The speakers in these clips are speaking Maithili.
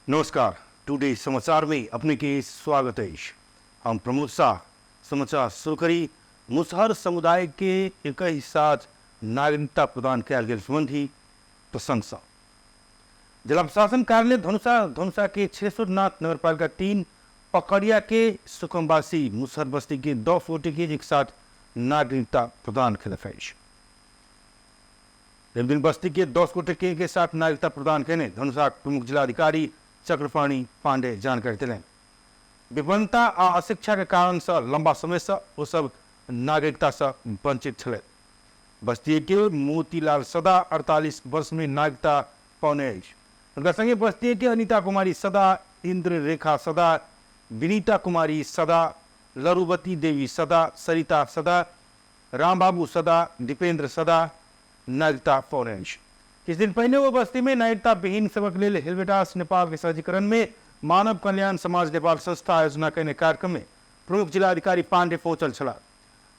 नमस्कार, टुडे समाचार में अपने के स्वागत है। हम प्रमोद शाह। समाचार शुरू करी मुसहर समुदाय के एक ही साथ नागरिकता प्रदान कयल गेल संबंधी प्रशंसा। जिला प्रशासन कार्यालय धनुषा धनुषा के छेश्वरनाथ नगरपालिका 3 पकड़िया के सुकमवासी मुसहर बस्ती के 10 गोटे के एक साथ नागरिकता प्रदान केलक अछि। रविदिन बस्ती के 10 गोटे के एक साथ नागरिकता प्रदान केने धनुषा प्रमुख जिलाधिकारी चक्रपाणी पांडे जानकारी देलनि। विपन्नता आ अशिक्षा के कारण से लंबा समय से वो सब नागरिकता से वंचित छलथि। बस्ती के मोतीलाल सदा 48 वर्ष में नागरिकता पौने अछि। हुनका संगे बस्ती के अनिता कुमारी सदा, इंद्र रेखा सदा, विनीता कुमारी सदा, लरुवती देवी सदा, सरिता सदा, रामबाबू सदा, दीपेंद्र सदा नागरिकता पौने अछि। किछु दिन पहिने वो बस्ती में नागरिकता विहीन सबक लेल हेल्वेटास नेपाल के सहजीकरण में मानव कल्याण समाज नेपाल संस्था आयोजना कयने कार्यक्रम में प्रमुख जिलाधिकारी पांडे पहुंचल छलाह।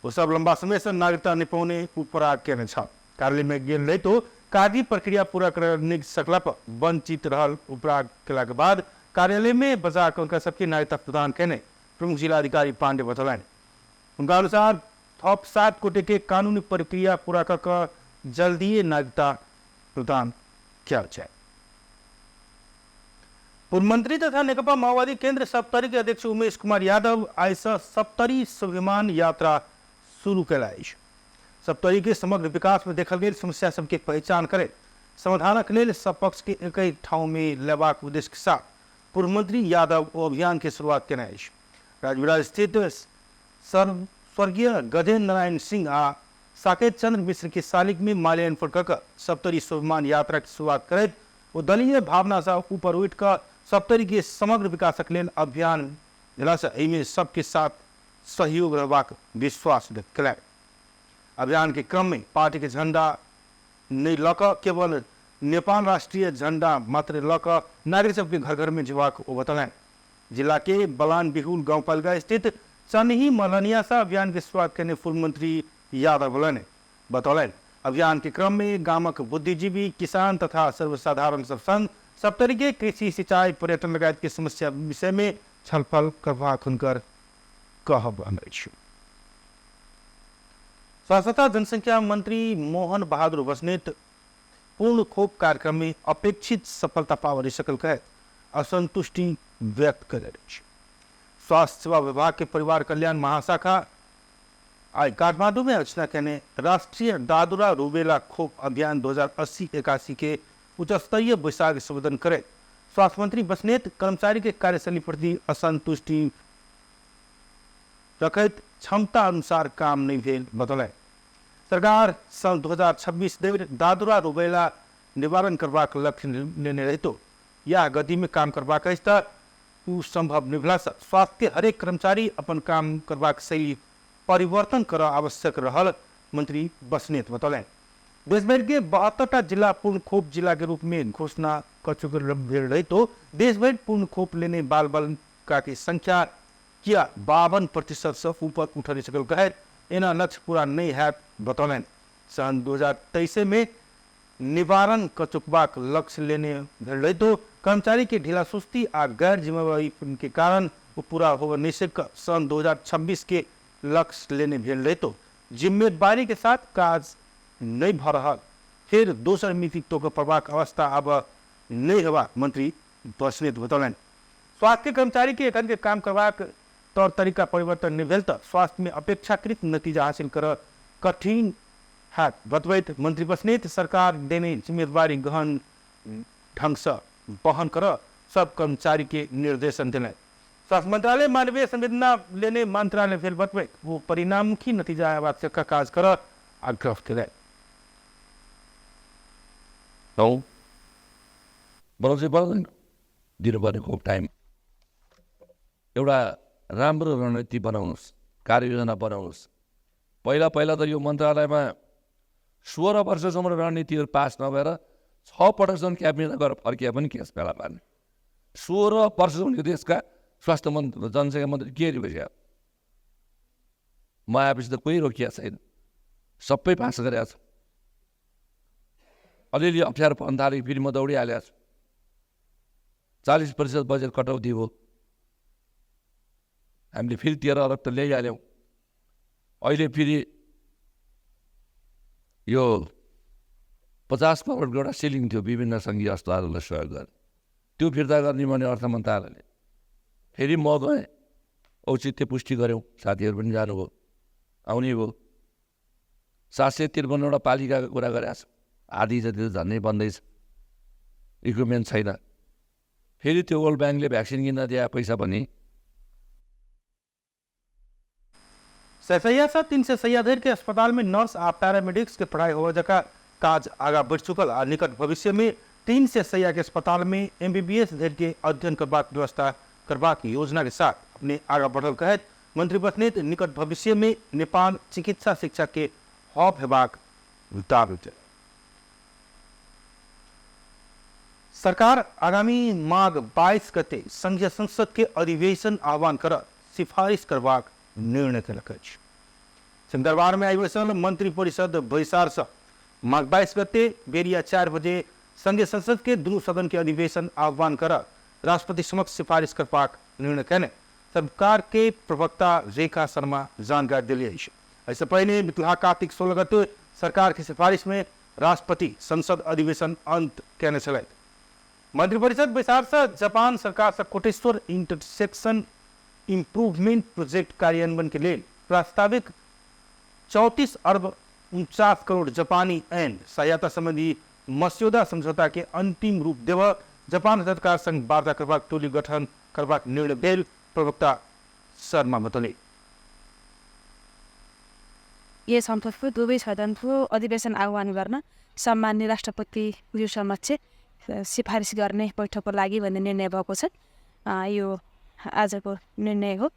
वो सब लंबा समय से नागरिकता नहि पौने उपराग केने छल। कार्यालय में गेल रही तो कागजी प्रक्रिया पूरा कर नहि सकला पर वंचित रहल उपराग केला के बाद कार्यालय में बजा कऽ हुनका सबके नागरिकता प्रदान केने प्रमुख जिलाधिकारी पांडे बतौलनि। हुनका अनुसार थप 7 गोटे के कानूनी प्रक्रिया पूरा कऽ कऽ जल्दिए नागरिकता प्रदान कयल जाय। पूर्व मंत्री तथा नेकपा माओवादी केंद्र सप्तरी के अध्यक्ष उमेश कुमार यादव आइ से सप्तरी स्वाभिमान यात्रा शुरू कयल अछि। सप्तरी के समग्र विकास में देखल गेल समस्या सबके पहचान करैत समाधानक लेल सब पक्ष के एक ठाउँ में लेबाक उद्देश्य के साथ पूर्व मंत्री यादव ओ अभियान के शुरुआत केने अछि। राजविराज स्थित स्वर्गीय गजेन्द्र नारायण सिंह आ साकेत चंद्र मिश्र के शालिक में माल्यार्पण कऽ कऽ सप्तरी स्वाभिमान यात्रा के शुरुआत करैत ओ दलीय भावना से ऊपर उठि कऽ सप्तरी के समग्र विकासक लेल अभियान भेलासँ एहिमे सबके साथ सहयोग रहबाक विश्वास व्यक्त कयलनि। अभियान के क्रम में पार्टी के झंडा नहि लऽ कऽ केवल नेपाल राष्ट्रीय झंडा मात्र लऽ कऽ नागरिक सबके घर घर में जेबाक ओ बतौलनि। जिला के बलान बिहुल गाउँपालिका स्थित चनही मलनिया से अभियान के शुरुआत केने पूर्व मंत्री यादव बतौलनि। अभियान के क्रम में गामक बुद्धिजीवी, किसान तथा सर्वसाधारण सब संग सप्तरी के कृषि, सिंचाई, पर्यटन लगायत के समस्या विषय में छलफल करबाक हुनकर कहब अछि। स्वास्थ्य तथा जनसंख्या मंत्री मोहन बहादुर बस्नेत पूर्ण खोप कार्यक्रम में अपेक्षित सफलता पाबि नहि सकल कहैत असंतुष्टि व्यक्त कयलनि अछि। स्वास्थ्य सेवा विभाग के परिवार कल्याण महाशाखा आइ काठमांडू में आयोजना केने राष्ट्रीय दादुरा रूबेला खोप अभियान 2080-81 के उच्चस्तरीय बैसार संबोधन करैत स्वास्थ्य मंत्री बस्नेत कर्मचारी के कार्यशैली प्रति असंतुष्टि रखैत क्षमता अनुसार काम नहीं भेल बतौलनि। सरकार सन 2026 धरि दादुरा रूबेला निवारण करबाक लक्ष्य लेने रहितो यह गति में काम करबाक अछि तऽ ओ संभव नहि भेलासँ स्वास्थ्य के हरेक कर्मचारी अपन काम करबाक शैली परिवर्तन करऽ आवश्यक रहल मंत्री बस्नेत बतौलनि। देशभरि के 72टा जिला पूर्ण खोप जिला के रूप में घोषणा कऽ चुकल भेल रहितो देशभरि पूर्ण खोप लेने बाल बालिका के संख्या किया 52% से ऊपर उठ नहि सकल कहैत एना लक्ष्य पूरा नहि हैत बतौलनि। सन 2023 में निवारण कऽ चुकबाक लक्ष्य लेने भेल रहितो कर्मचारी के ढीला सुस्ती आ गैर जिम्मेवारी के कारण ओ पूरा होबय नहि सकि सन 2026 के लक्ष्य लेने भेल रहितो जिम्मेदारी के साथ काज नहि भऽ रहल फेर दोसर मिति तोकऽ पड़बाक अवस्था आब नहि हेबाक मंत्री बस्नेत बतौलनि। स्वास्थ्य के कर्मचारी के एखन के काम करबाक तौर तरीका परिवर्तन नहि भेल तऽ स्वास्थ्य में अपेक्षाकृत नतीजा हासिल करऽ कठिन हैत बतबैत मंत्री बस्नेत सरकार देने जिम्मेदारी गहन ढंग से वहन करऽ सब कर्मचारी के निर्देशन देलनि। स्वास्थ्य मंत्रालय मानवीय संवेदना लेने मंत्रालय भेल बतबैत ओ परिणाममुखी नतीजा अयबाक चक्का काज करऽ आग्रह केलनि। बनाउनु चाहिँ पर्दैन, दिनुपर्ने खोप टाइम। एउटा राम्रो रणनीति बनाउनुहोस्, कार्ययोजना बनाउनुहोस्। पहिला पहिला त यो मन्त्रालयमा 16 वर्षसम्म रणनीतिहरू पास नभएर 6 पटकसम्म क्याबिनेटमा गएर फर्किए पनि केस फेला पार्ने। 16 वर्षसम्म यो देशका स्वास्थ्य मन्त्री, जनसङ्ख्या मन्त्री के भइसक्यो? म आएपछि त कोही रोकिया छैन, सबै पास गरेका छ। अलिअलि अप्ठ्यारो पर्न थाल्यो, फेरि म दौडिहालेको छु। 40% बजेट कटौती भयो। हामीले फेरि 13 अरब त ल्याइहाल्यौँ। अहिले फेरि यो 50 करोडको एउटा सिलिङ थियो विभिन्न सङ्घीय अस्पतालहरूलाई सहयोग गर्ने, त्यो फिर्ता गर्ने भने अर्थ मन्त्रालयले। फेरि म गएँ, औचित्य पुष्टि गऱ्यौँ, साथीहरू पनि जानुभयो, आउने भयो। 753 वटा पालिकाको कुरा गरेको छ, आधी जति त झन्डै बन्दैछ, इक्विपमेन्ट छैन। फेरि त्यो वर्ल्ड ब्याङ्कले भ्याक्सिन किन्न दिए पैसा पनि। सैसैया से 300 सैया धरि के अस्पताल में नर्स आ पैरामेडिक्स के पढ़ाई होवे जका काज आगा बढ़ चुकल आ निकट भविष्य में 300 सैया के अस्पताल में एमबीबीएस धरि के अध्ययन करबाक व्यवस्था करबाक योजना के साथ अपने आगा बढ़ल कहैत मंत्री बस्नेत निकट भविष्य में नेपाल चिकित्सा शिक्षा के हब हेबाक दावी। सरकार आगामी माघ 22 गते संघीय संसद के अधिवेशन आह्वान कर सिफारिश करबाक निर्णय केलक अछि। सिंहदरबार में आयोजित मंत्री परिषद बैसार से माघ 22 गते बेरिया 4 बजे संघीय संसद के दुनू सदन के अधिवेशन आह्वान कर राष्ट्रपति समक्ष सिफारिश करबाक निर्णय केने सरकार के प्रवक्ता रेखा शर्मा जानकारी देली अछि। एहिसँ पहिने मिथिला कार्तिक 16 गते सरकार के सिफारिश में राष्ट्रपति संसद अधिवेशन अंत केने छलथि। मंत्रिपरिषद बैसार से जापान सरकार से कोटेश्वर इंटरसेक्शन इम्प्रूवमेंट प्रोजेक्ट कार्यान्वयन के लेल प्रस्तावित 34 अरब 49 करोड़ जापानी एन सहायता संबंधी मस्यौदा समझौता के अंतिम रूप देव जापान सरकार संग वार्ता करबाक टोली गठन करबाक निर्णय भेल प्रवक्ता शर्मा बतौले। यस संसदको दुवै सदनको अधिवेशन आह्वान गर्न सम्माननीय राष्ट्रपतिज्यू समक्ष सिफारिस गर्ने बैठकको लागि भन्ने निर्णय भएको छ। यो आजको निर्णय हो।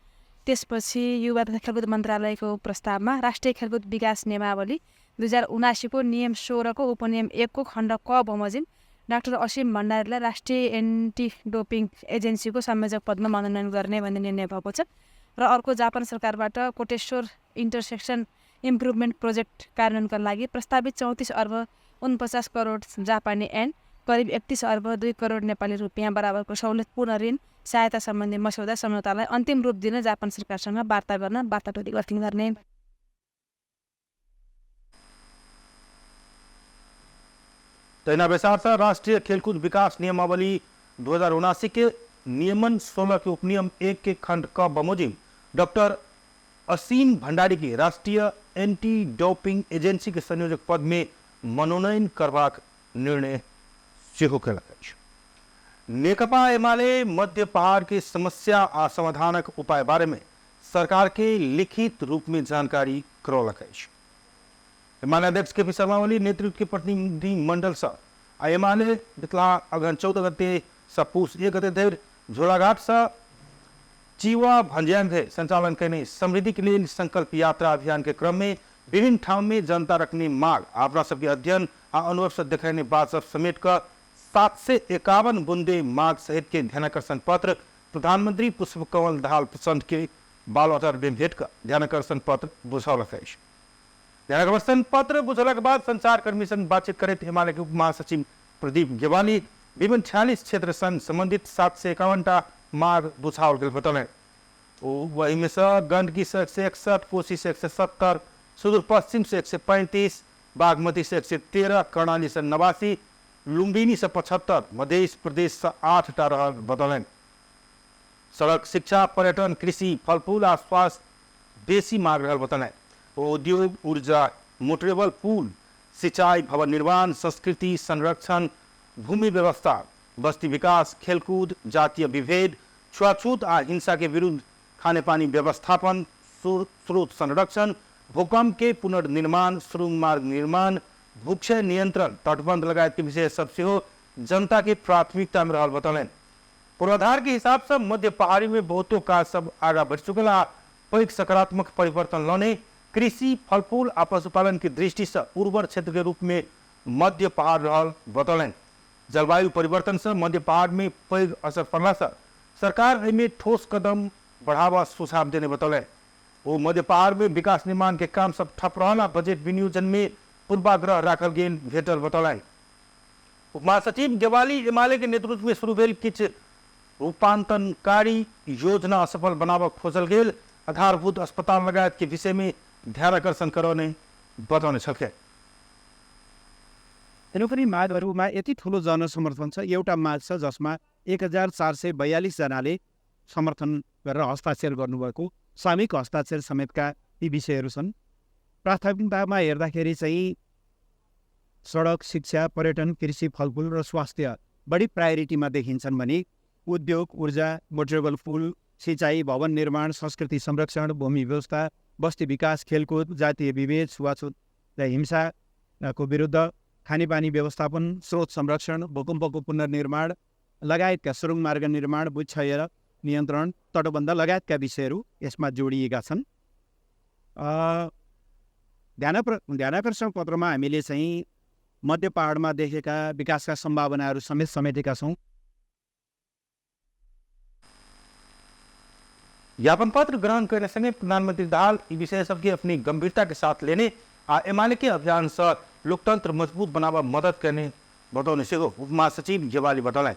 त्यसपछि युवा तथा खेलकुद मन्त्रालयको प्रस्तावमा राष्ट्रिय खेलकुद विकास नियमावली 2079 को नियम 16 को उपनियम 1 को खण्ड क बमोजिम डाक्टर असीम भण्डारीलाई राष्ट्रिय एन्टी डोपिङ एजेन्सीको संयोजक पदमा मनोनयन गर्ने भन्ने निर्णय भएको छ। र अर्को जापान सरकारबाट कोटेश्वर इन्टरसेक्सन इम्प्रुभमेन्ट प्रोजेक्ट कार्यान्वयनका लागि प्रस्तावित 34 अर्ब 49 करोड जापानी एन करिब 31 अर्ब 2 करोड नेपाली रुपियाँ बराबरको सहुलियतपूर्ण ऋण सहायता सम्बन्धी मस्यौदा सम्झौतालाई अन्तिम रूप दिन जापान सरकारसँग वार्ता गर्न वार्ता टोली गठन गर्ने। तहिना बैसार से राष्ट्रीय खेलकूद विकास नियमावली 2079 के नियमन 16 के उपनियम 1 के खंड क बमोजिम डॉक्टर असीम भंडारी के राष्ट्रीय एंटी डोपिंग एजेंसी के संयोजक पद में मनोनयन करबाक निर्णय सेहो केलक अछि। नेकपा एमाले मध्य पहाड़ के समस्या आ समाधानक उपाय बारे में सरकार के लिखित रूप में जानकारी करौलक अछि। एमाले अध्यक्ष के पी शर्मा ओली नेतृत्व के प्रतिनिधि मंडल से आ एमाले बितला अगहन 14 गते से पुस 1 गते धरि झोलाघाट से चीवा भन्ज्याङ धरि संचालन कयने समृद्धि के लेल संकल्प यात्रा अभियान के क्रम में विभिन्न ठाउँ में जनता रखने माग अपना सबके अध्ययन आ अनुभव से देखेने बात सब समेट कर 751 बुंदे माग सहित के ध्यानाकर्षण पत्र प्रधानमंत्री पुष्पकमल दाहाल प्रचण्ड के बालवाटार में भेंट कर ध्यानाकर्षण पत्र बुझौलक अछि। ध्यानाकर्षण पत्र बुझौलाक बाद संचारकर्मी संग बातचीत करैत एमाले के उप महासचिव प्रदीप गेवाली विभिन्न 46 क्षेत्र संग संबंधित 751 माग बुझाओल गेल बतौलनि। वही में से गंडकी से 161, कोसी से 170, सुदूरपश्चिम से 135, बागमती से 113, कर्णाली से 89, लुम्बिनी से 75, मध्य प्रदेश से 8 टा रहल बतौलनि। सड़क, शिक्षा, पर्यटन, कृषि, फलफूल आ स्वास्थ्य बेसी माग रहल बतौलनि। ओ उद्योग, ऊर्जा, मोटरेबल पुल, सिंचाई, भवन निर्माण, संस्कृति संरक्षण, भूमि व्यवस्था, बस्ती विकास, खेलकूद, जातीय विभेद, छुआछूत आ हिंसा के विरुद्ध खानेपानी व्यवस्थापन, स्रोत संरक्षण, भूकंप के पुनर्निर्माण, सुरुंग मार्ग निर्माण, भूक्षय नियंत्रण, तटबंध लगायत के विषय सब सेहो जनता के प्राथमिकता में रहल बतौलनि। पूर्वाधार के हिसाब से मध्य पहाड़ी में बहुतो काज सब आगा बढ़ चुकल आ पैघ सकारात्मक परिवर्तन लौने कृषि, फलफूल आ पशुपालन के दृष्टि से उर्वर क्षेत्र के रूप में मध्य पहाड़ रहल बतौलनि। जलवायु परिवर्तन से मध्य पहाड़ में पैघ असर पड़ला से सरकार एहिमे ठोस कदम बढ़ावा सुझाव देने बतौलनि। ओ मध्य पहाड़ में विकास निर्माण के काम सब ठप रहल आ बजट विनियोजन में पूर्वाग्रह राखल गेल भेटल बतौलनि। उप महासचिव गेवाली एमाले के नेतृत्व में शुरू भेल किछु रूपांतरणकारी योजना असफल बनाबऽ खोजल गेल आधारभूत अस्पताल लगायत के विषय में ध्यानाकर्षण करौने बताउने छलखिन। तेन पनि मागहरूमा यति ठुलो जनसमर्थन छ। एउटा माग छ जसमा 1442 जनाले समर्थन गरेर हस्ताक्षर गर्नुभएको, सामूहिक हस्ताक्षर समेतका ती विषयहरू छन्। प्राथमिकतामा हेर्दाखेरि चाहिँ सडक, शिक्षा, पर्यटन, कृषि, फलफुल र स्वास्थ्य बढी प्रायोरिटीमा देखिन्छन् भने उद्योग, ऊर्जा, मोटरेबल पुल, सिँचाइ, भवन निर्माण, संस्कृति संरक्षण, भूमि व्यवस्था, बस्ती विकास, खेलकुद, जातीय विभेद, छुवाछुत र हिंसाको विरुद्ध, खानेपानी व्यवस्थापन, स्रोत संरक्षण, भूकम्पको पुनर्निर्माण लगायतका सुरुङ मार्ग निर्माण, भूक्षय नियन्त्रण, तटबन्ध लगायतका विषयहरू यसमा जोडिएका छन्। ध्यानाकर्षण पत्रमा हामीले चाहिँ मध्य पहाडमा देखेका विकासका सम्भावनाहरू समेत समेटेका छौँ। ज्ञापन पत्र ग्रहण करने संगे प्रधानमंत्री दाहाल ई विषय सबके अपनी गंभीरता के साथ लेने आ एमाले के अभियान से लोकतंत्र मजबूत बनावा मदद करने बतौने सेहो उपमहासचिव ज्ञवाली बतौलनि।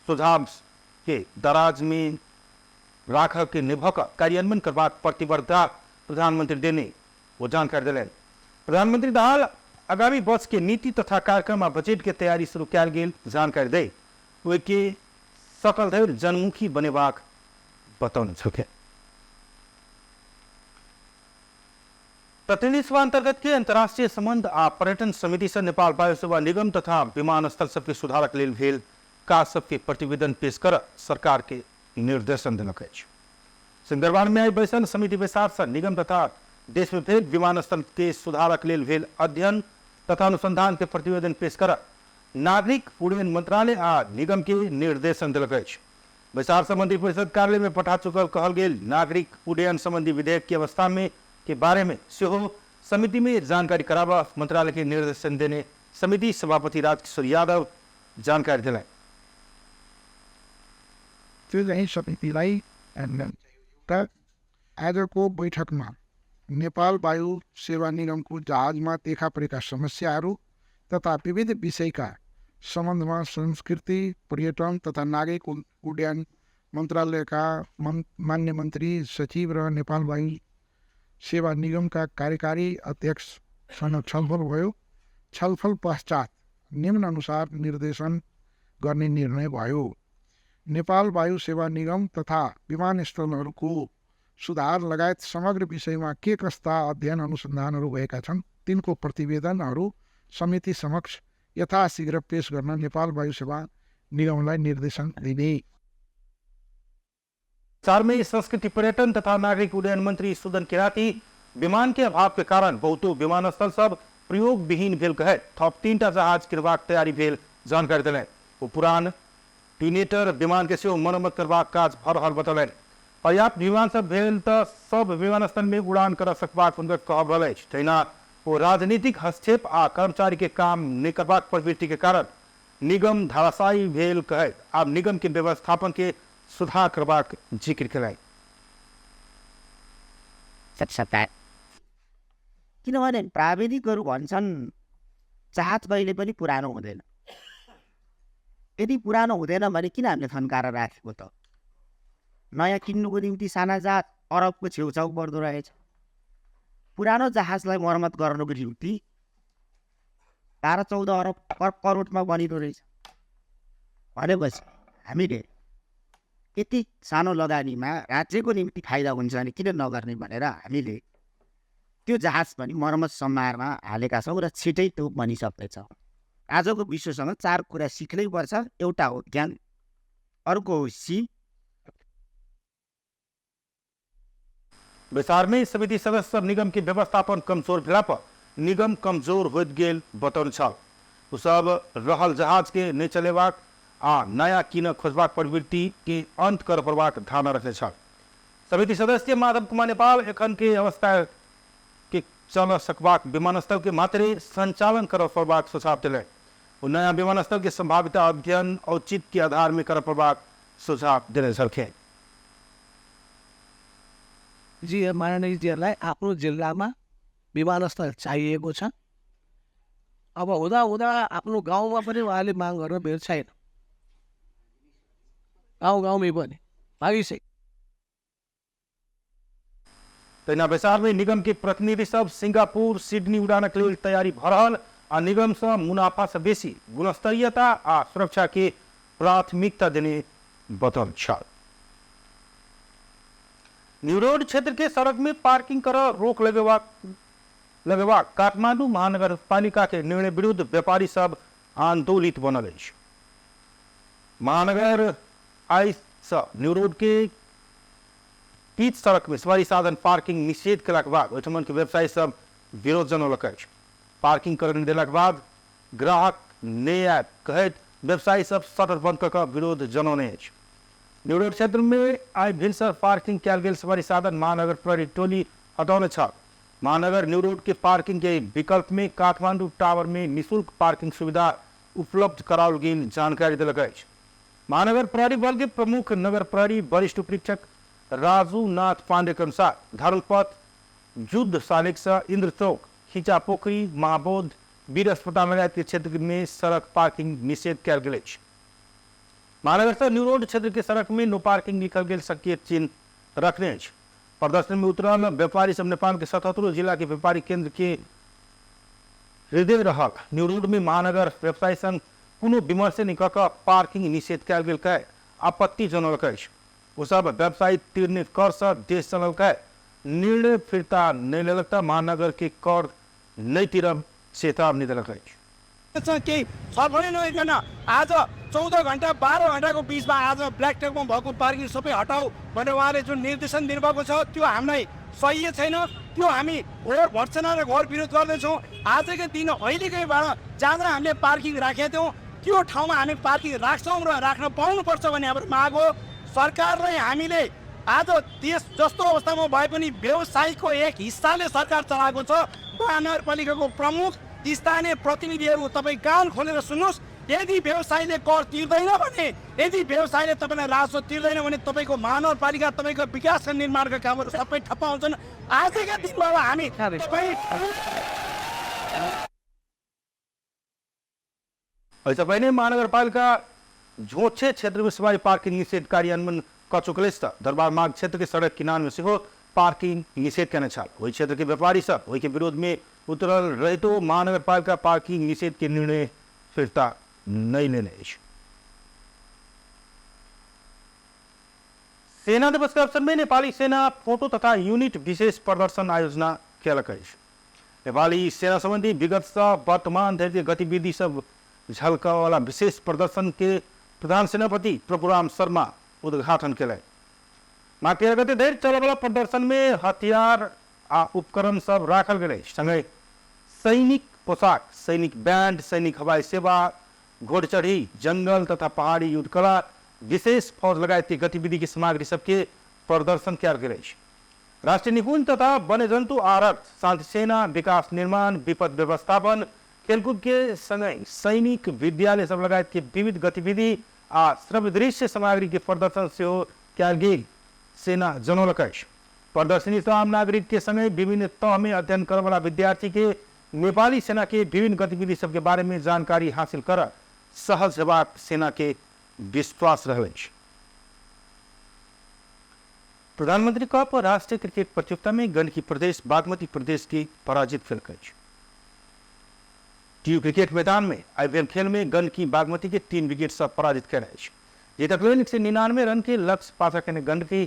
सुझाव के दराज में राख के निभक कार्यान्वयन करबाक प्रतिबद्धता प्रधानमंत्री देने वो जानकारी दिलनि। प्रधानमंत्री दाहाल आगामी वर्ष के नीति तथा कार्यक्रम आ बजट के तैयारी शुरू कयल गेल जानकारी दै ओहिके सकल धरि जनमुखी बनेबाक बतौने छलखिन। प्रतिनिधि सभा अंतर्गत के अंतर्राष्ट्रीय संबंध आ पर्यटन समिति से नेपाल वायु सेवा निगम तथा विमानस्थल सबके सुधारक लेल भेल काज सबके प्रतिवेदन पेश कर सरकार के निर्देशन देलक अछि। सिंहदरबार में आई बैसल समिति बैसार से निगम तथा देश में भेल विमानस्थल के सुधारक लेल भेल अध्ययन तथा अनुसंधान के प्रतिवेदन पेश कर नागरिक उड्डयन मंत्रालय आ निगम के निर्देशन देलक अछि। बैसार संबंधी परिषद कार्यालय में पठा चुकल कहल गेल नागरिक उड्डयन संबंधी विधेयक की अवस्था में के बारे में सेहो समिति में जानकारी कराबा मंत्रालय के निर्देशन देने समिति सभापति राजकिशोर यादव जानकारी दिलाए। त्यो चाहिँ समितिलाई एउटा आजको बैठकमा नेपाल वायु सेवा निगमको जहाजमा देखा परेका समस्याहरू तथा विविध विषयका सम्बन्धमा संस्कृति, पर्यटन तथा नागरिक उड्डयन मन्त्रालयका मान्य मन्त्री सचिव र नेपाल वायु सेवा निगमका कार्यकारी अध्यक्षसँग छलफल भयो। छलफल पश्चात निम्नानुसार निर्देशन गर्ने निर्णय भयो। नेपाल वायु सेवा निगम तथा विमानस्थलहरूको सुधार लगायत समग्र विषयमा के कस्ता अध्ययन अनुसन्धानहरू भएका छन् तिनको प्रतिवेदनहरू समिति समक्ष यथाशीघ्र पेश गर्न नेपाल वायु सेवा निगमलाई निर्देशन दिने। चार में संस्कृति, पर्यटन तथा नागरिक उड्डयन मंत्री सुदन किराती विमान के अभाव के कारण बहुतो विमानस्थल सब प्रयोग विहीन भेल कहैत थप 3टा जहाज किनबाक तैयारी भेल जानकारी देलनि। ओ पुरान ट्यूनेटर विमान के सेहो मरम्मत करबाक काज भऽ रहल बतौलनि। पर्याप्त विमान सब भेल तऽ सब विमानस्थल में उड़ान कर सकबाक हुनकर कहब रहल अछि। तहिना ओ राजनीतिक हस्तक्षेप आ कर्मचारी के काम नहि करबाक प्रवृत्ति के कारण निगम धराशायी भेल कहैत आब निगम के व्यवस्थापन के सुधार करबाक जिक्र केलनि। किनभने प्राविधिकहरू भन्छन् जहाज कहिले पनि पुरानो हुँदैन। यदि पुरानो हुँदैन भने किन हामीले थन्काएर राखेको त? नयाँ किन्नुको निम्ति साना जहाज अरबको छेउछाउ पर्दो रहेछ। पुरानो जहाजलाई मर्मत गर्नुको निम्ति 12-14 अरब करोडमा बनिँदो रहेछ। भनेपछि हामीले यति सानो लगानीमा राज्यको निम्ति फाइदा हुन्छ भने किन नगर्ने भनेर हामीले त्यो जहाज पनि मर्मत समारमा हालेका छौँ र छिटै त्यो बनिसक्नेछ। आजको विश्वसँग 4 कुरा सिक्नै पर्छ। एउटा हो ज्ञान, अर्को हो सिप। बैसार में समिति सदस्य सब निगम के व्यवस्थापन कमजोर भेला पर निगम कमजोर होइत गेल बतौने छल। ओ सब रहल जहाज के नहि चलेबाक आ नया किन खोजबाक प्रवृत्ति के अंत कर पड़बाक धारणा रखने छल। समिति सदस्य माधव कुमार नेपाल एखन के अवस्था के चल सकबाक विमानस्थल के मात्रे संचालन कर पड़बाक सुझाव दिलनि। ओ नया विमानस्थल के संभाव्यता अध्ययन औचित्य के आधार में कर पड़बाक सुझाव देने छलखिन। जी माननीयजीहरूलाई आफ्नो जिल्लामा विमानस्थल चाहिएको छ। अब हुँदा हुँदा आफ्नो गाउँमा पनि उहाँले माग गर्न बेर छैन। गाउँ गाउँमै पनि मागिसक्यो। तहिना बैसारमे निगम के प्रतिनिधि सब सिंगापुर सिडनी उड़ानक लेल तैयारी भऽ रहल आ निगम सँ मुनाफा सँ बेसी गुणस्तरीयता आ सुरक्षा के प्राथमिकता देने बतल छल। न्यू रोड क्षेत्र के सड़क में पार्किंग कर रोक लगेबाक काठमांडू महानगरपालिका के निर्णय विरुद्ध व्यापारी सब आंदोलित बनल अछि। महानगर आइ सँ न्यू रोड के पीच सड़क में सवारी साधन पार्किंग निषेध केलाक बाद ओहिठमन के व्यवसायी सब विरोध जनौलक अछि। पार्किंग करने देलाक बाद ग्राहक नहि आयत कहैत व्यवसायी सब शटर बंद कऽ कऽ विरोध जनौने अछि। न्यू रोड क्षेत्र में आइ भिनसर पार्किंग कयल गेल सवारी साधन महानगर प्रहरी टोली हटौने छल। महानगर न्यू रोड के पार्किंग के विकल्प में काठमांडू टावर में निःशुल्क पार्किंग सुविधा उपलब्ध कराओल गेल जानकारी देलक अछि। महानगर प्रहरी बल के प्रमुख नगर प्रहरी वरिष्ठ उपरीक्षक राजू नाथ पांडे के अनुसार धर्मपथ युद्ध शालिक से इंद्र चौक, खींचा पोखरी, महाबोध, वीर अस्पताल लगायत के क्षेत्र में सड़क पार्किंग निषेध कयल गेल अछि। महानगर से न्यू रोड क्षेत्र के सड़क में नो पार्किंग लिखल गेल संकेत चिन्ह रखने अछि। प्रदर्शन में उतरल व्यापारी सब नेपाल के 77 जिला के व्यापारी केंद्र के हृदय रहल न्यू रोड में महानगर व्यवसायी संग कोनो विमर्श नहि कऽ कऽ पार्किंग निषेध कयल गेल कहे आपत्ति जनौलक अछि। ओ सब व्यवसायी तिरने कर सँ देश चलल कहे निर्णय फिर्ता नहि लेलक तऽ महानगर के कर नहि तिरब चेतावनी देलक अछि। केही छलफलै नगरिकन आज 14 घन्टा 12 घन्टाको बिचमा आज ब्ल्याक ट्यागमा भएको पार्किङ सबै हटाऊ भनेर उहाँले जुन निर्देशन दिनुभएको छ त्यो हामीलाई सही छैन। त्यो हामी घोर भर्त्सना र घोर विरोध गर्दैछौँ। आजकै दिन अहिलेकैबाट जहाँ जहाँ हामीले पार्किङ राखेका थियौँ त्यो ठाउँमा हामी पार्किङ राख्छौँ र राख्न पाउनुपर्छ भन्ने हाम्रो माग हो। सरकारलाई हामीले आज देश जस्तो अवस्थामा भए पनि व्यवसायको एक हिस्साले सरकार चलाएको छ। महानगरपालिकाको प्रमुख स्थानीय प्रतिनिधिहरू तपाईँ कान खोलेर सुन्नुहोस्, यदि व्यवसायीले कर तिर्दैन भने, यदि व्यवसायीले तपाईँलाई राजस्व तिर्दैन भने तपाईँको महानगरपालिका, तपाईँको विकास र निर्माणका कामहरू सबै ठप्प हुन्छन्। आजका दिनबाट हामी तपाईँ तपाईँ नै महानगरपालिका झोछे क्षेत्रमे सवारी पार्किंग निषेध कार्यान्वयन कऽ चुकल अछि तऽ दरबार मार्ग क्षेत्र के सड़क किनार में सेहो पार्किंग निषेध केने छल। ओहि क्षेत्र के व्यापारी सब ओहि के विरोध में उतरल रहितो महानगरपालिका पार्किंग निषेध के निर्णय फिर्ता नहि लेने अछि। सेना दिवस के अवसर में नेपाली सेना फोटो तथा यूनिट विशेष प्रदर्शन आयोजना केलक अछि। नेपाली सेना संबंधी विगत सँ वर्तमान धरि के गतिविधि सब झलकावला विशेष प्रदर्शन के प्रधान सेनापति प्रभुराम शर्मा उद्घाटन केलनि। माघ 13 गते धरि चलयवला प्रदर्शन में हथियार आ उपकरण सब राखल गेल अछि। संगहि सैनिक पोशाक, सैनिक बैंड, सैनिक हवाई सेवा, घोड़चढ़ी, जंगल तथा पहाड़ी युद्धकला, विशेष फौज लगायत के गतिविधि के सामग्री सबके प्रदर्शन कयल गेल अछि। राष्ट्रीय निकुंज तथा वन्यजन्तु आरक्ष, शांति सेना, विकास निर्माण, विपद व्यवस्थापन, खेलकूद के संगहि सैनिक विद्यालय सब लगायत के विविध गतिविधि आ श्रव्य दृश्य सामग्री के प्रदर्शन सेहो कयल गेल सेना जनौलक अछि। प्रदर्शनी सँ आम नागरिक के संगहि विभिन्न तह में अध्ययन करयवला विद्यार्थी के नेपाली सेना के विभिन्न गतिविधि सबके बारे में जानकारी हासिल कर सहज हेबाक सेना के विश्वास रहल अछि। प्रधानमंत्री कप राष्ट्रीय क्रिकेट प्रतियोगिता में गंडकी प्रदेश बागमती प्रदेश के पराजित केलक अछि। टीयू क्रिकेट मैदान में आईपीएल खेल में गंडकी बागमती के 3 विकेट से पराजित केने अछि। जीतक लेल 199 रन के लक्ष्य पाछा केने गंडकी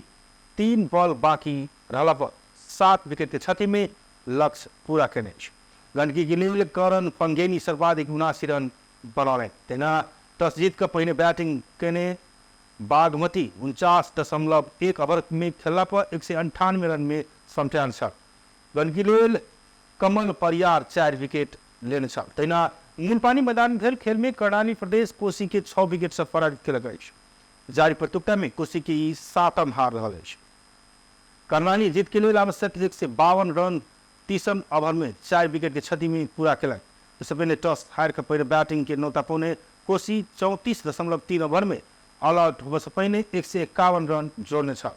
3 बॉल बाकी रहला पर 7 विकेट के क्षति में लक्ष्य पूरा केने अछि। गंडकी के लेल करण पंगेनी सर्वाधिक 79 रन बनौलनि। तहिना टॉस जीत कऽ पहिने बैटिंग केने बागमती 49.1 ओवर में खेलला पर 198 रन में समटायल छल। गंडकी लेल कमल परियार 4 विकेट लेने छल। तहिना मूलपानी मैदान भेल खेल में कर्णाली प्रदेश कोसी के 6 विकेट से पराजित केलक अछि। जारी प्रतियोगिता में कोसी के ई 7म हार रहल अछि। कर्णाली जीत के लेल आवश्यक 152 रन 30म ओवर में 4 विकेट के क्षति में पूरा केलक। इससे पहले टॉस हार के पहले बैटिंग के नौता पौने कोसी 34.3 ओवर में ऑल आउट होबय से पहिने 151 रन जोड़ने छल।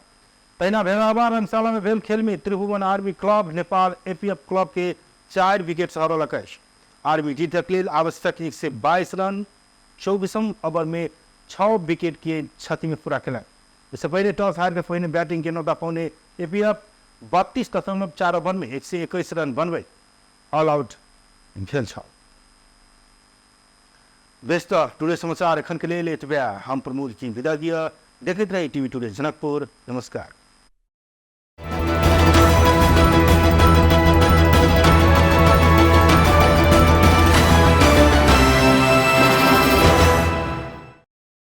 तहिना भेलावा रंगशाला में भेल खेल में Tribhuvan army club Nepal APF club के 4 विकेट से हरौलक अछि। आर्मी जीतक लेल आवश्यक 122 रन 24म ओवर में 6 विकेट के क्षति में पूरा केलक। इससे पहले टॉस हार के पहिने बैटिंग के नौता पौने एपीएफ 32.4 ओवर में 121 रन बनबैत ऑल आउट भेल छल। बेस तऽ टुडे समाचार एखन के लेल एतबे। हम प्रमोद की विदा दिअ। देखैत रही टीवी टुडे जनकपुर। नमस्कार।